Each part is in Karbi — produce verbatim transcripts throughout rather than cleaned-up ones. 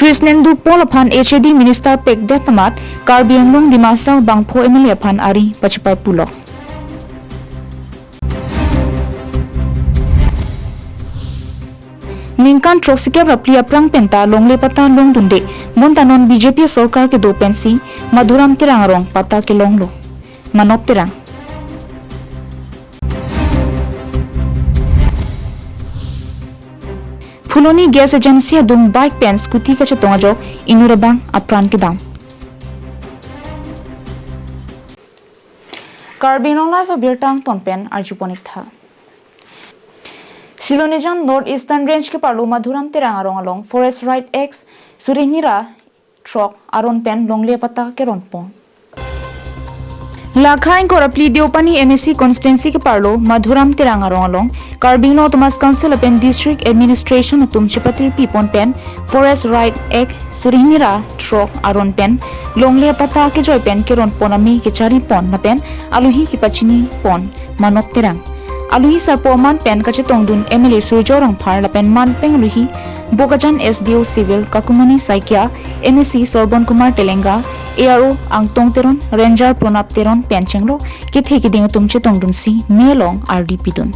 Krishnendu Paul aphan H A D Minister pekdet amat Karbi Anglong Dima Hasao bangpho M L A aphan ari pachepar pulo. Ningkan throksikep ra phli aphrang penta longle patta longdunde, bonta non B J P sorkar kedo pensi Madhuram Terang arong patta kelonglo. Manop Terang. Phuloni Gas Agency adung bike pen scooty kachetong ajok inut abang apran kedam. Karbi Anglong Live abirta angton pen arjupon-ik tha. Silonijan North Eastern Range keparlo Madhuram Terang arong along Forest Right Act suri hini ra throk aron pen longle patta keronpon. Lakha ingkoi ra phli Deopani M A C constituency keparlo Madhuram Terang arong along Karbi Anglong Autonomous Council lapen District Administration atum chepatirpipon pen Forest Right Act suri hini ra throk aron pen longle patta kejoi pen keronpon ame kecharipon lapen alohi kepachinipon Manop Terang. Alohi sarpo aman pen kachetongdun M L A Surjya Rongphar lapen manpeng alohi Bokajan S D O Civil Kakumani Saikia, M A C Sorbon Kumar Telenga, A R O Angtong Teron, Ranger Pranab Teron pen chenglo kethe keding atum chetongdunsi me along ardi pidun.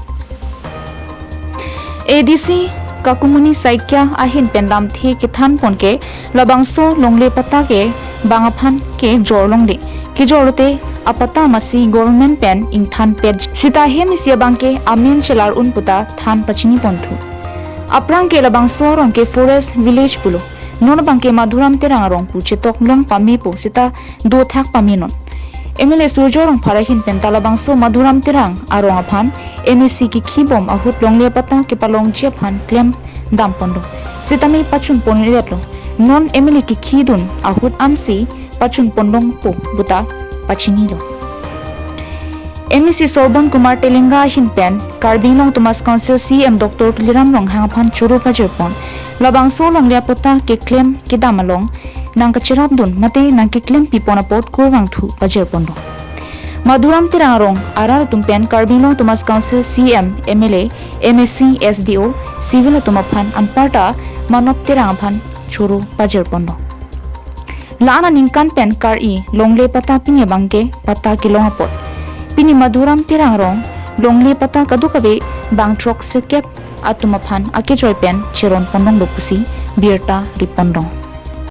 A D C Kakumani Saikia ahin pen damthe kethanpon ke labangso longle patta ke bang aphan kejor longle, kejor lote apatta masi government pen ingthanpet sita hem isi abang ke amen chelar un puta than pachiniponthu. Aphrang ke labangso arong ke Forest Village pulo, non abang ke Madhuram Terang arong pu chetok long pamepo sita dothak pamenon. M L A Surjya Rongphar ahin penta labangso Madhuram Terang arong aphan M A C kekhibom ahut longle patta kepalongji aphan klem damponlo. Sitame pachunpondetlo. Non M L A kekhidun ahut ansi pachunponlongpo puta pachinilo. M A C Sorbon Kumar Telenga ahin pen Karbi Anglong Autonomous Council C E M Doctor Tuliram Ronghang aphan choro pajirpon. Labangso longle apatta keklem kedam along nangkacherapdun mate nangkeklempipon apot kurvangthu pajirponlo. Madhuram Terang arong arat atum pen Karbi Anglong Autonomous Council C E M, M L A, M A C, S D O, Civil atum aphan anparta Manop Terang aphan choro pajirponlo. La-an aningkan pen kar-i longle patta pini abang ke patta kelong apot. Pini Madhuram Terang arong longle patta kadokave bang throksikep atum aphan akejoi pen cheronponlonglo pusi birta riponlong.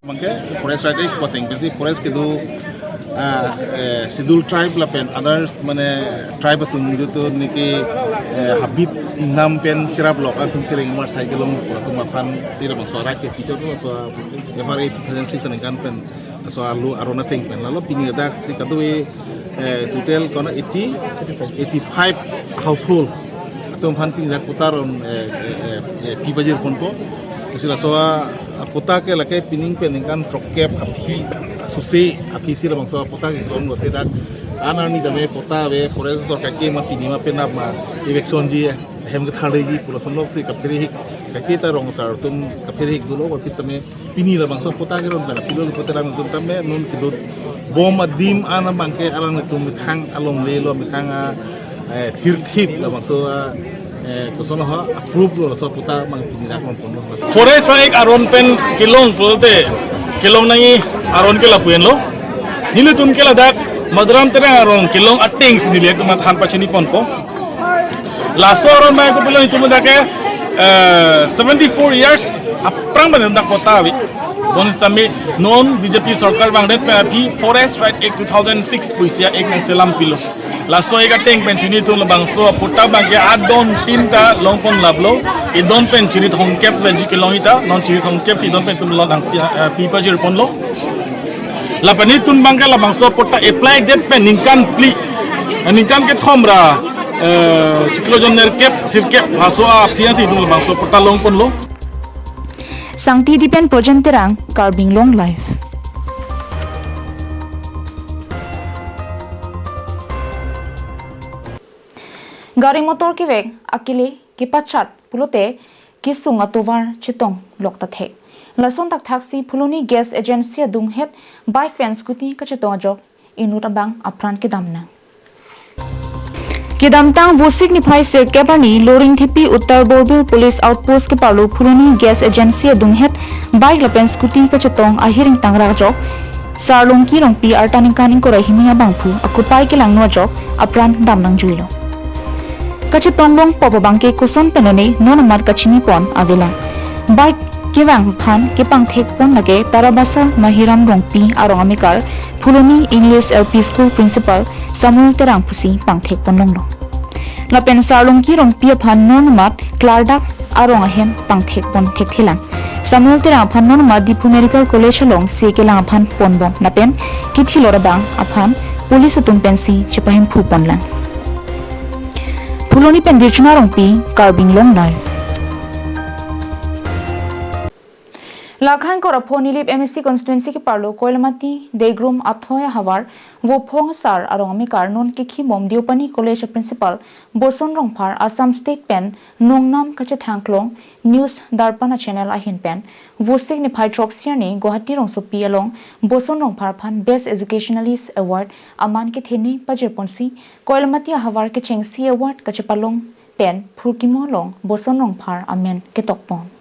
Abang ke Forest Right Act pateng pensi forest kedo, ah, eh, Schedule Tribe lapen others mane tribe atum jutun niki, eh, habit ingnam pen cheraplok atum kereng mar sai kelong atum aphan si labangso right ke feature labangso F R A two thousand six aningkan pen laso arlo aron ateng pen lalo pini ladak si kadokave, eh, total kona eighty, eighty-five household atum aphan pini dak patta aron, eh, eh, eh, eh, pi pajirponpo. Lasi laso apatta ke lake pining pen ningkan throkkep aphi sose aphi si labangso apatta kelong lote dak an arni tame patta ave forest sorkar ke ma pini ma penap ma eviction ji hem ketharleji pu lason lok si kaphere-ik kake ta rong asar atum kaphere-ik dolo aphi same pini labangso patta keron pen apilo patta lang atum tame non kedobom adim an abang ke alanglitum methang alongle lo methang a, eh, thirthip labangso a, eh, koson ho approve lo laso patta abang pini dak ronponlo. Forest Right Act aron pen kelong pulote kelong nangji aron ke lapu-enlo. Nelitum ke ladak Madhuram Terang arong kelong ateng si nelitum aphan than pachiniponpo. Laso aron abang ke pulo itum dak ke, eh, seventy-four years aphrang pen dak patta ave. Bonsitame non B J P sorkar vangdet pen aphi Forest Right Act two thousand six pu isi a-act nangselam pilo. Laso act ateng pensi nelitum labangso apatta abang ke adon tin ta longpon laplo. Idon pen chiri thomkep leji kelong ita, non chiri thomkep si idon pen itum lo nang pi, eh, pi pajirponlo. Lapen nelitum abang ke labangso apatta apply det pen ningkan phli, eh, ningkan kethom ra, eh, chiklo jon nerkep sirkep laso aphi ansi itum labangso apatta longponlo. Sangti Dipen, Projen Terang, Karbi Anglong Live. Gari motor kevek akele kepachat pulote kesung atovar chetonglok ta thek. Lason thakthak si Phuloni Gas Agency adunghet bike pen scooty kachetong ajok inut abang apran kedam nang. Kedamtang Vosik niphai sirkep arni Loringthepi Uttar Borbil Police Outpost keparlo Phuloni Gas Agency adunghet bike lapen scooty kachetong ahir ingtang ra ajok Sarlongki Rongpi arta ningkan ingkoi ra hini abangphu akopai kelangno ajok apran dam nangjuilo. Kachetong longpo abangke koson pen lone non amat kachini pon avelang. Bike kevang aphan kepangthek pon lake Tarabasa Mahiram Rongpi arong amekar Phuloni English L P School Principal Samuel Terang pusi pangthek pon longlo. Lapen Sarlongki Rongpi aphan non amat klardak arong ahem pangthek pon thekthelang. Samuel Terang aphan non amat Diphu Medical College along se kelang aphan ponbom lapen kethilot abang aphan police atum pensi chepahemphu ponlang. Phuloni pen Dirchuna Rongpi, Karbi Anglong Live. Lakhan Korapho Nilip M A C constituency keparlo Koilamati Degrum Athoi ahavar Vophong Sar arong amekar non kekhibom Deopani College principal Boson Rongphar Assam State pen nongnam kachethang klong News Darpan channel ahin pen Vosik niphai throksi arni Guwahati rongsopi along Boson Rongphar aphan Best Educationalist Award aman kethene pajirponsi Koilamati ahavar kechengsi award kachepalong pen phurkimo along Boson Rongphar amen ketokpon.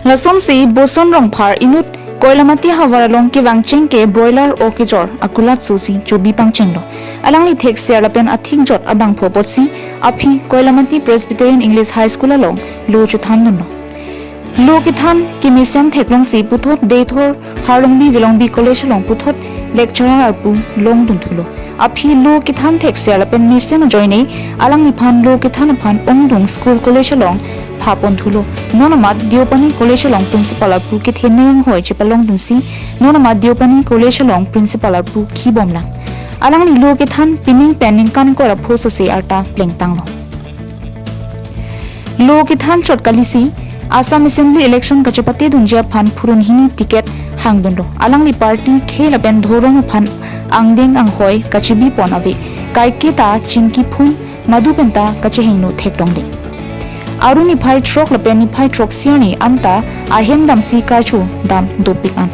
Lasonsi Boson Rongphar inut Koilamati ahavar along kevangcheng ke broiler o kejor akulat sosi chobi pangchenglo. Alangli thekser lapen athikjot abangphu apotsi aphi Koilamati Presbyterian English High School along lo chothandunlo. Lo kethan kemesen theklongsi puthot Deithor Harlongbi Velongbi College along puthot lecturer arpu longdunthulo. Aphi lo kethan thekser lapen mesen ajoine alangliphan lo kethan aphan ongdung school college along phaponthulo. Non amat Deopani College along principal arpu kethene anghoi chepalongdunsi non amat Deopani College along principal arpu khibomlang. Alangli lo kethan pining pen ningkan ingkoi ra pho sose arta plengtanglo. Lo kethan chot kalisi Assam Assembly election kachepatedunji aphan phurun hini ticket hangdunlo. Alangli party khei lapen dhorom aphan angdeng anghoi kachebipon ave. Kaiketa chingki phun madu penta kachehingno thektongde. Aru niphai throk lapen niphai throksi arni anta ahem damsi karcho dam dopik an.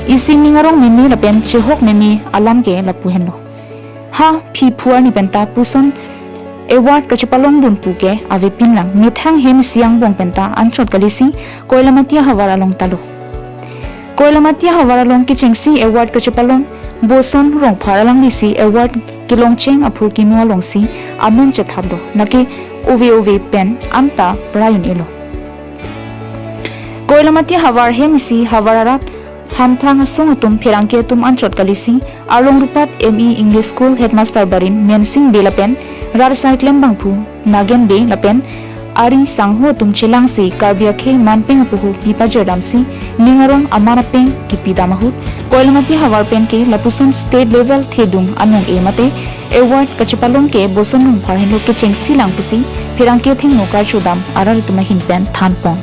Isi ning arong meme lapen chehok meme alam ke lapu henlo. Ha phi phu arni penta puson award kachepalongdun pu ke avepinlang, methang hem isi angbong penta anchot kalisi Koilamati ahavar along talo. Koilamati ahavar along kechengsi award kachepalong Boson Rongphar alanglisi award kelongcheng aphurkimo alongsi amen chethapdo, lake ove ove pen anta prayun elo. Koilamati ahavar hem isi havar arat hamphang asong atum pherangke atum anchot kalisi Arlong Rupat M E English School headmaster barim Mensing Bey lapen rat asai klembangphu Nagen Bey lapen ari sangho atum chelangsi Karbi akhei manpeng apoho pi pajirdamsi ning arong aman apeng kipidam ahut Koilamati ahavar pen ke lapuson state level thedung anong-e mate award kachepalong ke Boson Rongphar henlo kechengsi lang pusi pherangke thengno karchodam arat atum ahin pen thanpon.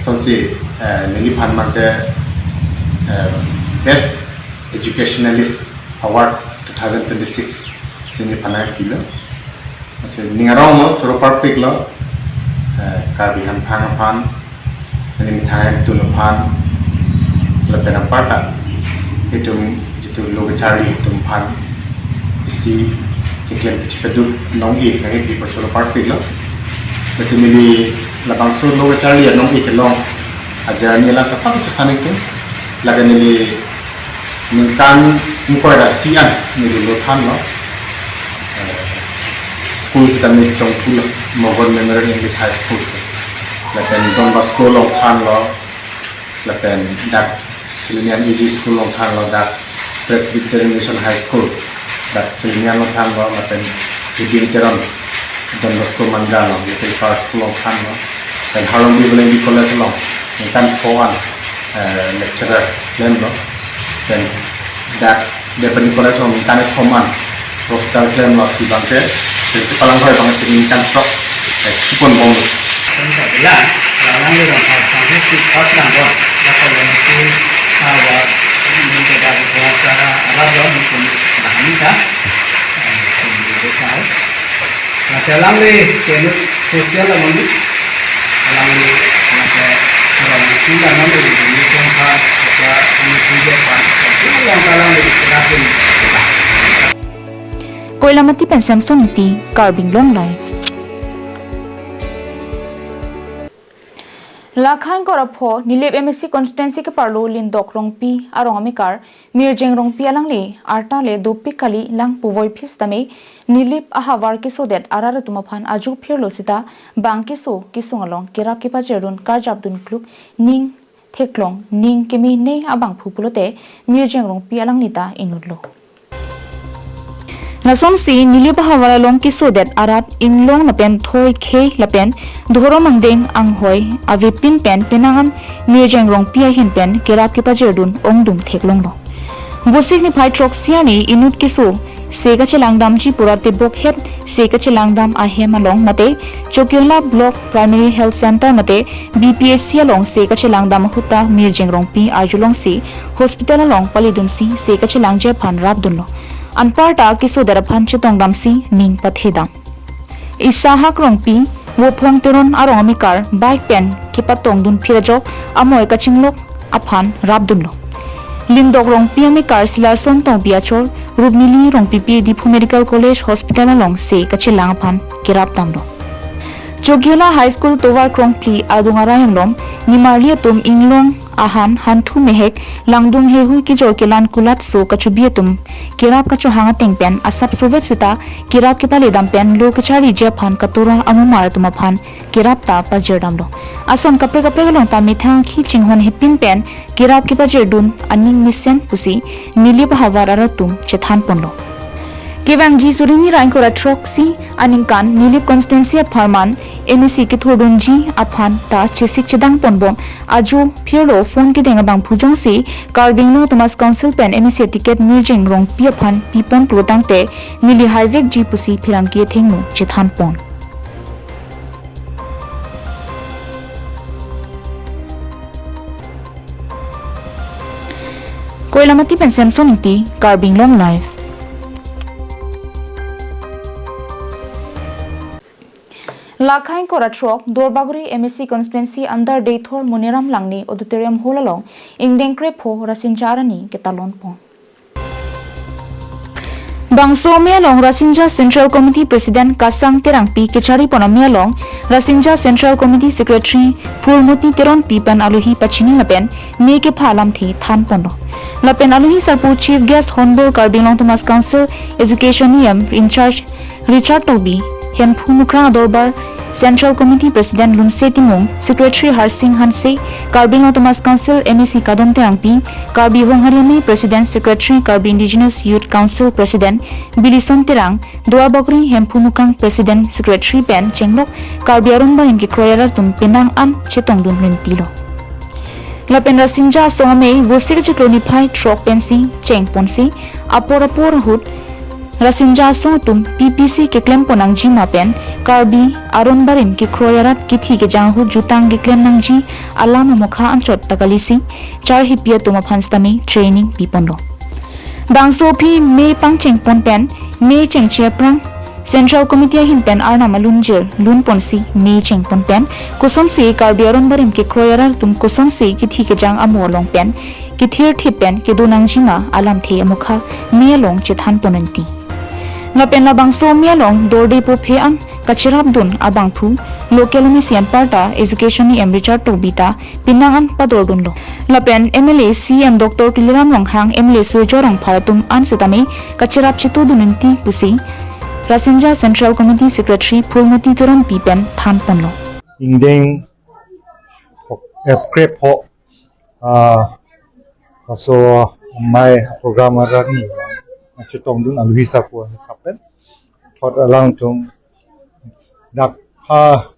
Sonsi, eh, neliphan abangke, eh, Best Educationalist Award two thousand twenty-six si neliphan nangpilo. Masi ning arong lo, choro parpiklo, eh, Karbi hamphang aphan, neli methang ahemtun aphan, lapen aparta itum jitu lo kecharli atum aphan isi keklem kachepeduk anong-e nangkepi pu choro parpiklo. Masi neli labangso lo kecharli anong-e kelong ajourney alam sasap chothan itum. Lake neli ningkan ingkoi ra isi an neli lo thanlo. Eh, school sitame chongpulo, Mogon Memorial English High School. Lapen Don Bosco along thanlo. Lapen dak Silonian A G School along thanlo, dak Presbyterian Mission High School, dak Silonian along thanlo, lapen Ibin Teron, Don Bosco Manja along, Little Flower School along thanlo. Lapen Harlongbi Velongbi College along ningkan pho an, eh, lecturer klemlo. Lapen dak Deopani College along ningkan kethom an professor klemlo, abangke principal anghoi abangke ningkan throk, eh, kiponbomlo. Tangka bilang, alanglirong hal sangsi si kot lang bon, bakal yang itu, ah, wa, ini kita buat cara Arab dong, mungkin bahan kita. Eh, ini kita tahu. Nah, saya alangli, saya social lah, mungkin. Alangli, anak saya, orang itu lah, nanti ini kan, apa, ini juga, apa, itu yang alangli, kenapa ini? Koilamati pen Samson Ingti, Karbi Anglong Live. Lakhang Korapho, Nilip M A C constituency keparlo Lindok Rongpi arong amekar, Mirjeng Rongpi alangli arta le dopik kali lang puvoiphit tame, Nilip ahavar kesodet arat atum aphan ajo phirlo sita, bang keso kesung along kerap kepajirdun karjapdun kluk, ning theklong, ning kemene abangphu pulote, Mirjeng Rongpi alangli ta inutlo. Lasonsi Nilip ahavar along kesodet arat inglong lapen thoi khei lapen dhorom angdeng anghoi avepin pen penang an Mirjeng Rongpi ahin pen kerap kepajirdun ongdung theklonglo. Vosik niphai throksi arni inut keso se kachelangdamji pura tebokhet se kachelangdam ahem along mate Chokihola Block Primary Health Center mate B P H C along se kachelangdam ahut ta Mirjeng Rongpi arjulongsi hospital along palidunsi se kachelangji aphan rapdunlo. Anparta kesodet aphan chetongdamsi ning pathedam. Isahak Rongpi, Vophong Teron arong amekar bike pen kepatongdun phir ajok amoi kachinglok aphan rapdunlo. Lindok Rongpi amekar Silarson Tongpi achor Rupmili Rongpipi Diphu Medical College Hospital along se kachelang aphan kerapdamlo. Chokihola High School tovar krongphli adung arai along nimarli atum inglong ahan hanthu mehek langdung heihui kejor kelan kulatso kachubi atum kerap kachohang ateng pen asap sovet sita kerap kepalidam pen lo kecharliji aphan katura amumar atum aphan kerap ta pajirdamlo. Ason kaprek kaprek along ta methang khi chinghon hepin pen kerap kepajirdun aning mesen pusi Nilip ahavar arat atum chethanponlo. Kevangji suri hini ra ingkoi ra throksi aningkan Nilip constituency apharman M A C kethurdunji aphan ta chesik chedangponbom ajo phirlo phone kedeng abangphu jongsi Karbi Anglong Autonomous Council pen M A C ticket Mirjeng Rongpi aphan pipon pulo tangte neli haivekji pusi pherangke athengno chethanpon. Koilamati pen Samson Ingti, Karbi Anglong Live. Lakhang Koratrok, Duarbagori M A C constituency under Deithor Moniram Langne Auditorium Hall along ingdeng krepho Rasinja arni ketalonpon. Bangso amei along Rasinja Central Committee President Kasang Terangpi kecharipon amei along Rasinja Central Committee Secretary Phulmoti Teronpi pen alohi pachini lapen mei kepha alamthe thanponlo. Lapen alohi sarpo Chief Guest Honorable Karbi Anglong Autonomous Council Education E M in charge Richard Tokbi, Hemphu Mukrang Adorbar Central Committee President Lunse Timung, Secretary Harsing Hanse, Karbi Anglong Autonomous Council M A C Kadom Terangpi, Karbi Honghari Amei President Secretary, Karbi Indigenous Youth Council President Bilison Terang, Duarbagori Hemphu Mukrang President Secretary pen chenglok Karbi aron barim kekroi arat atum penang an chetongdun rentilo. Lapen Rasinja asong amei Vosik achiklo niphai throk pensi chengponsi apor apor ahut Rasinja asong atum P P C keklempon nangjima pen Karbi aron barim kekroi arat kithi kejang ahut jutang keklem nangji alam amokha anchot ta kalisi charhipi atum aphan sitame training piponlo. Bangso aphi mei pangchengpon pen mei chengche aphrang Central Committee ahin pen arnam alunjir lunponsi mei chengpon pen kosonsi Karbi aron barim kekroi arat atum kosonsi kithi kejang amo along pen kethirthip pen kedo nangjima alamthe amokha mei along chethanpon anti. Lapen labangso mei along dordepo phe an kacherapdun abangphu local M A C anparta Education E M Richard Tokbi ta penang an padordunlo. Lapen M L A C M Doctor Tuliram Ronghang, M L A Surjya Rongphar atum an sitame kacherap chetudun anti pusi Rasinja Central Committee Secretary Phulmoti Teronpi pen thanponlo. Ingdeng, eh, krepho, ah, aso amei program arni chetongdun alohi sarpo sapen thot alangtum dak ha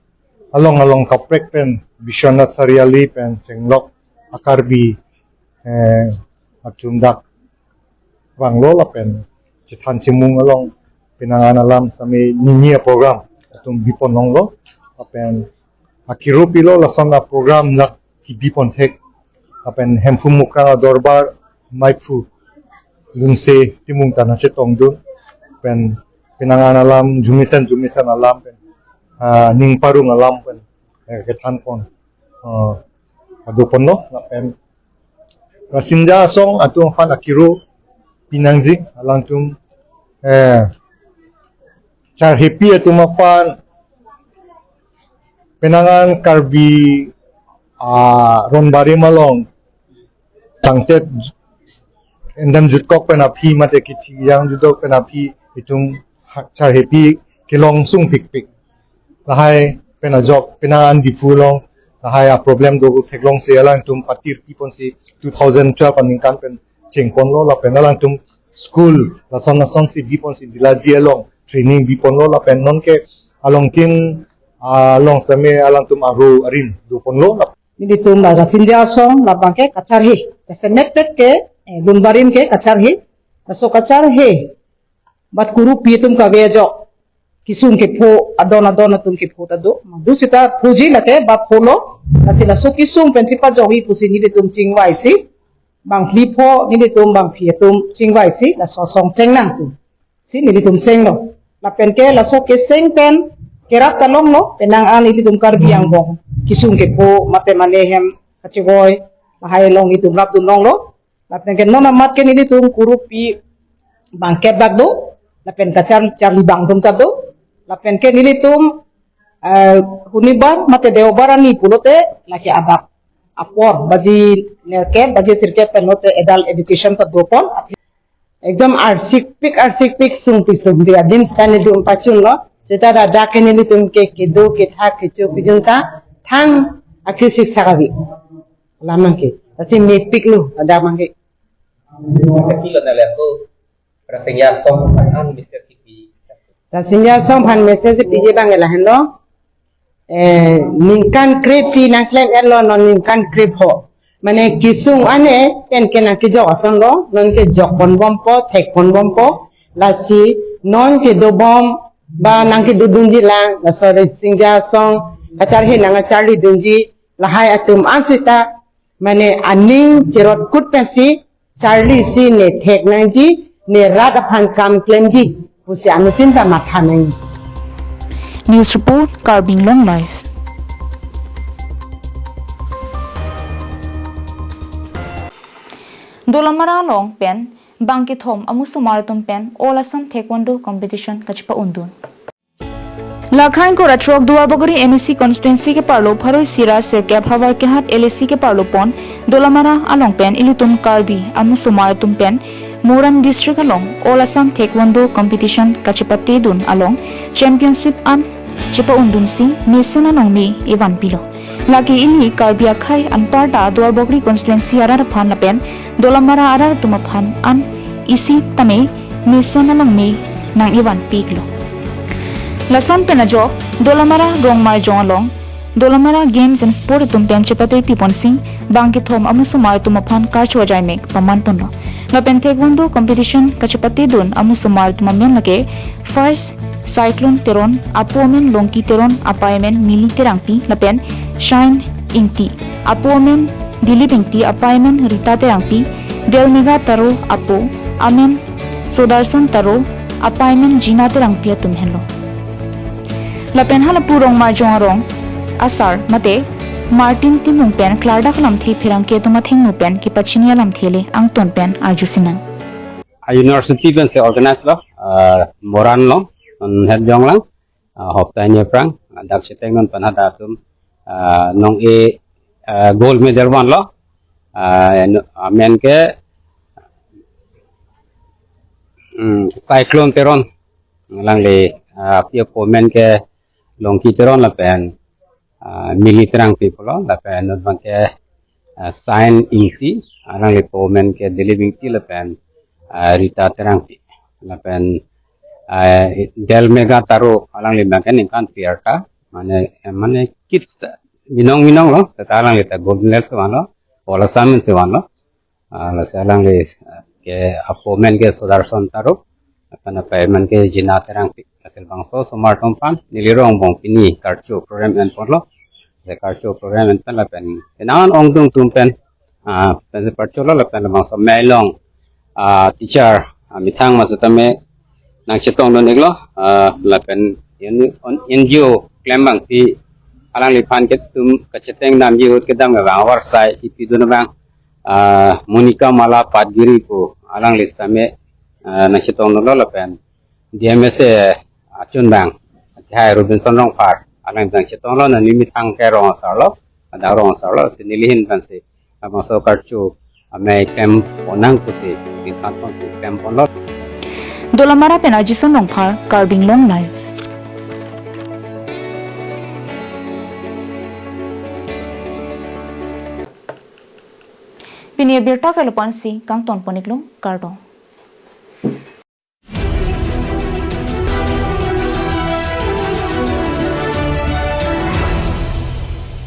along along kaprek pen Biswanath Chariali pen chenglok a-Karbi, eh, atum dak vanglo lapen chethan chimung along penang an alam sitame nini a-program atum bipon longlo lapen akiru pilo lason a-program lak kibipon thek lapen Hemphu Mukrang Adorbar meiphu Lunse Timung ta nangchetongdun pen penang an alam jumisen jumisen alam pen, ah, ning parong alam pen, eh, kethanpon, ah, adoponlo lapen Rasinja asong atum aphan akiru pinangji alangtum, eh, charhepi atum aphan penang an Karbi, ah, Ronbarim along sangchet endam jutkok pen aphi mate kithi yang jutkok pen aphi itum ha-, charhepi kelong sungpikpik. Lahai pen ajok penang an Diphu along lahai a-problem do theklongsi alangtum patir piponsi two thousand twelve aningkan pen chengponlo lapen alangtum school lason lasonsi biponsi Dilaji along training biponlo lapen nonke along tin, ah, along same alangtum aro arin doponlo lap- Nelitum la Rasinja Asong labang ke kacharhe. Jasemet ke, eh, Ronbarim ke kacharhe. Laso kacharhe bat kurupi atum kave ajok kesung kepho adon adon atum kepho ta do. Madu seta phoji lake ba pholo. Lasi laso kesung pen chepajokji pusi nelitum chingvaisi. Bang phli pho nelitum bang phi atum chingvaisi. Laso asong chengnang pu si nelitum chenglo. Lapen ke laso kecheng pen kerap ta longlo. Penang an nelitum Karbi angbong kesung kepho mate mane hem kachevoi lahai along nelitum rapdun longlo. Lapen ke non amat ke nelitum kurupi bang kep dak do. Lapen kachar charli bang atum ta do. Lapen ke nelitum, eh, Hunibar mate Deobar ani pulote lake adap apor baji nerkep baji sirkep pen lote adult education ta dopon. Ekdom arsikpik arsikpik sungpik sungpik adim seta nelitum pachunlo. Seta dak ke nelitum ke kedo kethak kecho kejun ta thang akisi sakavi. Lamang ke. Lasi mepiklo dak abang ke. Kilo na le ko Rasinja Asong aphan message kipi. Rasinja Asong aphan message piji abang ke lahenlo. Eh, ningkan krephi nangklem-etlo, non ningkan krepho. Mane kesung ane pen ke nangkejok asonlo, non kejokponbompo, thekponbompo. Lasi non kedobom ba nangkedodunji lang, laso Rasinja Asong kacharhe nangkacharlidunji lahai atum an seta mane aning cherot kut pensi charlisi ne thek nangji, ne rat aphan kam klemji pusi anuttin ta matha nangji. News report, Karbi Anglong Live. Dolamara along pen bang kethom amusomar atum pen All Assam Taekwondo Competition kachepa-undun. Lakhang kora throk Duarbagori M A C constituency keparlo Pharoi Sira sirkep Havar Kehat L A C keparlo pon Dolamara along pen ilitum Karbi amusomar atum pen Moran district along All Assam Taekwondo Competition kachepatedun along championship an chepa-undunsi mesen along me evanpilo. Lake ili Karbi akhei anparta Duarbagori constituency arat aphan lapen Dolamara arat atum aphan an isi tame mesen along me nang-evanpiklo. Lason pen ajok Dolamara Rongmarjong along Dolamara Games and Sport atum pen chepatirpiponsi bang kethom amusomar atum aphan karcho ajaimek pamanponlo. Lapen Taekwondo competition kachepatedun amusomar atum amen lake first Cyclone Teron, apo amen Longki Teron, apa amen Mili Terangpi, lapen Shine Ingti, apo amen Dilip Ingti, apa amen Rita Terangpi, Delmega Taro, apo amen Sodarson Taro, apa amen Jina Terangpi atum henlo. Lapen halapu Rongmarjong arong asar mate Martin Timung pen klardak alamthe pherangke atum athengno pen kepachini alamthe le angton pen arjusinang. A university pensi organize lo, ah, Moran along, non het jonglang, ah, hopta ini aphrang, ah, dak cheteng non pen hadak atum, ah, nong e, ah, gold medal vanlo, ah, no, amen ke, hmm, Cyclone Teron, alangli, ah, api apo amen ke Longki Teron lapen, ah, Mili Terangpi pulo, lapen non abang ke, ah, Shine Ingti, alangli apo amen ke Dilip Ingti lapen, ah, Rita Terangpi. Lapen, ah, Delmega Taro, alangli abang ke ningkan pirta, mane, eh, mane kids ta, minong minong lo, tata alangli ta gold medal si vanlo, All Assam si vanlo. Ah, lasi alangli, ah, ke apo amen ke Sudarshan Taro, lapen apa amen ke Jina Terangpi. Lasi labangso osomar atum aphan neli Rongbong pini karcho program enponlo. Lasi karcho program en pen lapen penang an ongdung atum pen, ah, pensi karcholo lapen labangso amei along, ah, teacher, ah, methang ma setame nangchetongdun-iklo, ah, lapen N-, N G O klem abangpi alangliphan ke atum kacheteng damji ahut kedam abang avarsai kipidun abang, ah, Monika Mala Patgiri pu alangli setame, ah, nangchetongdunlo lapen D M S A, achun abang, hai Robinson Rongphar, alang abang chetonglo, neli methang ke rong asarlo, adang rong asarlo, si neli ahin abang si, labangso karcho amei klemponnang pusi, ningkan ponsi klemponlo. Dolamara pen Ajison Rongphar, Karbi Anglong Live. Pini abirta ke lapu-ansi kangtonpon-iklo, kardom.